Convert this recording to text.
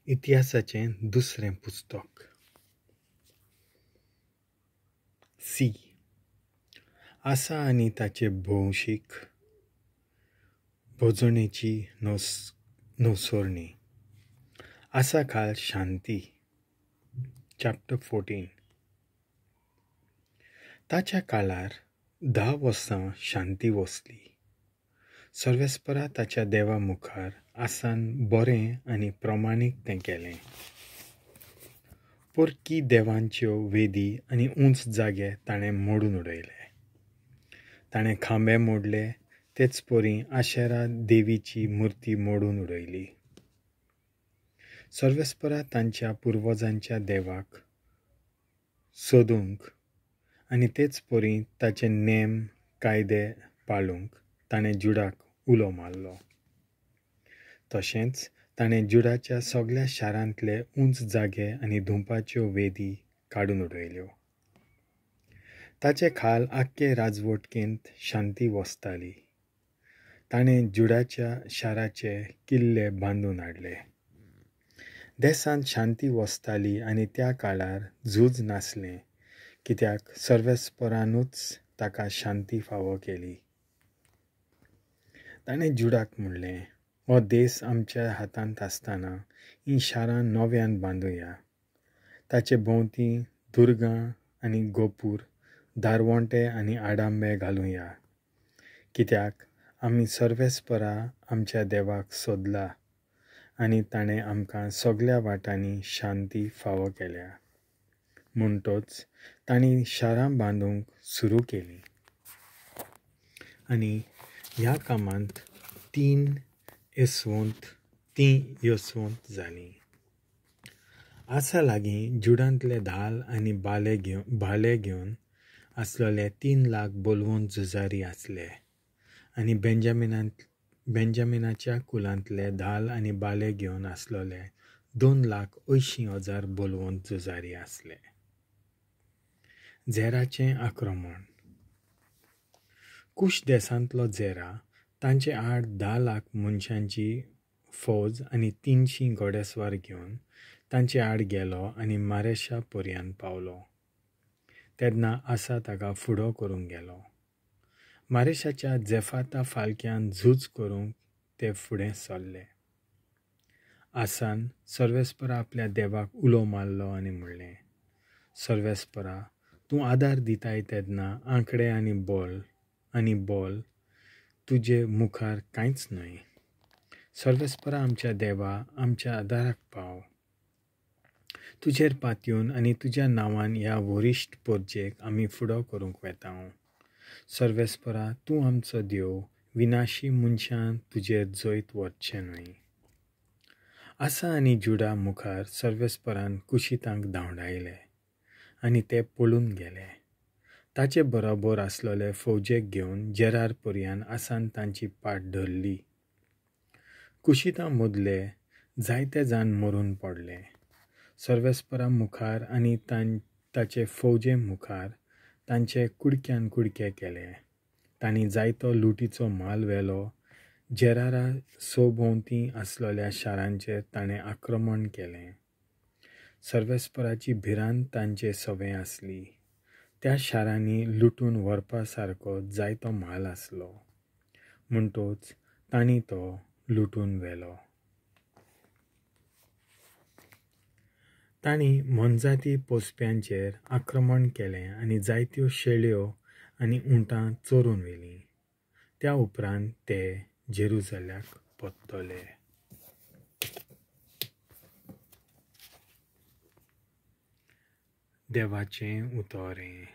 इतिहासाचें दुसरें पुस्तक. सी. आसा आनी ताचे भौशीक भोजणेची नवसरणी. आसा खाल शांती. चॅप्टर 14. ताच्या काळार 10 वर्सां शांती वसली. सर्वेस्परा ताच्या देवा मुखार आसान बरें आनी प्रमाणीक तें केलें. परकी देवांच्यो वेदी आनी उंच जागे ताणें मोडून उडयले. ताणें खांबे मोडले, तेच परी आशेरा देवीची मुर्ती मोडून उडयली. सर्वेस्परा तांच्या पुर्वजांच्या देवाक सोदूंक आनी तेच परी ताचे नेम कायदे पाळूंक ताणें जुडाक उलो मारलो. तशेंच ताणें जुडाच्या सगळ्या शारांतले उंच जागे आनी धुंपाच्यो वेदी काडून उडयल्यो. ताचे खाल आख्खे राजवटकेंत शांती वसताली. ताणें जुडाच्या शाराचे किल्ले बांदून हाडले. देशांत शांती वसताली आनी त्या काळार झूज नासलें, कित्याक सर्वेस्परानूच ताका शांती फावो केली. ताणें जुडाक म्हणलें, हो देश आमच्या हातांत आसतना हीं शारां नव्यान बांदुया. ताचे भोंवती दुर्गां आनी गोपूर, दारवंटे आनी आडांबे घालुया, कित्याक आमी सर्वेस्परा आमच्या देवाक सोदला आनी ताणें आमकां सगळ्या वाटांनी शांती फावो केल्या. म्हणटोच तांणी शारां बांदूंक सुरू केलीं आनी ह्या कामांत तीं यसवंत जालीं. आसा लागीं जुडांतले धाल आनी भाले घेवन आसलेले 3 लाख बलवंत झुजारी आसले आनी बेंजामिनाच्या कुलांतले धाल आनी बाले घेवन आसलेले 2,80,000 बलवंत झुजारी आसले. झेराचें आक्रमण. कुश देशांतलो झेरा तांचे आड 10 लाख मनशांची फौज आनी 300 घोडेस्वार घेवन तांचे आड गेलो आनी मारेशा पर्यंत पावलो. तेन्ना आसा ताका फुडो करूंक गेलो. मारेशाच्या जेफाता फालक्यान झूज करूंक ते फुडें सरले. आसान सर्वेस्परा आपल्या देवाक उलो मारलो आनी म्हणलें, सर्वेस्परा, तूं आदार दिताय तेन्ना आंकडे आनी बोल तुजे मुखार कांयच न्हय. सर्वेस्परा आमच्या देवा, आमच्या आदाराक पाव. तुजेर पातयेवन आनी तुज्या नांवान ह्या वरिश्ठ परजेक आमी फुडो करूंक वेता. सर्वेस्परा, तूं आमचो देव, विनाशी मनशान तुजेर जैत वचचें न्हय. आसा आनी जुडा मुखार सर्वेस्परान कुशितांक धांवडायले आनी ते पळून गेले. ताचे बरोबर आसलेले फौजेक घेवन जेरार पर्यान आसान तांची पाट धरली. कुशितां मदले जायते जाण मरून पडले. सर्वेस्परा मुखार आनी ताचे फौजे मुखार तांचे कुडक्यान कुडके केले. तांणी जायतो लुटीचो म्हाल व्हेलो. जेरारा सोभोंवती आसलेल्या शारांचेर ताणें आक्रमण केलें. सर्वेस्पराची भिरांत तांचे सवें आसली. त्या शारांनी लुटून व्हरपा सारको जायतो म्हाल आसलो, म्हणटोच तांणी तो लुटून व्हेलो. तांणी मोनजाती पोसप्यांचेर आक्रमण केलें आनी जायत्यो शेळ्यो आनी उंटां चोरून व्हेलीं. त्या उपरांत ते जेरुजल्याक परतले. देवाचें उतरें.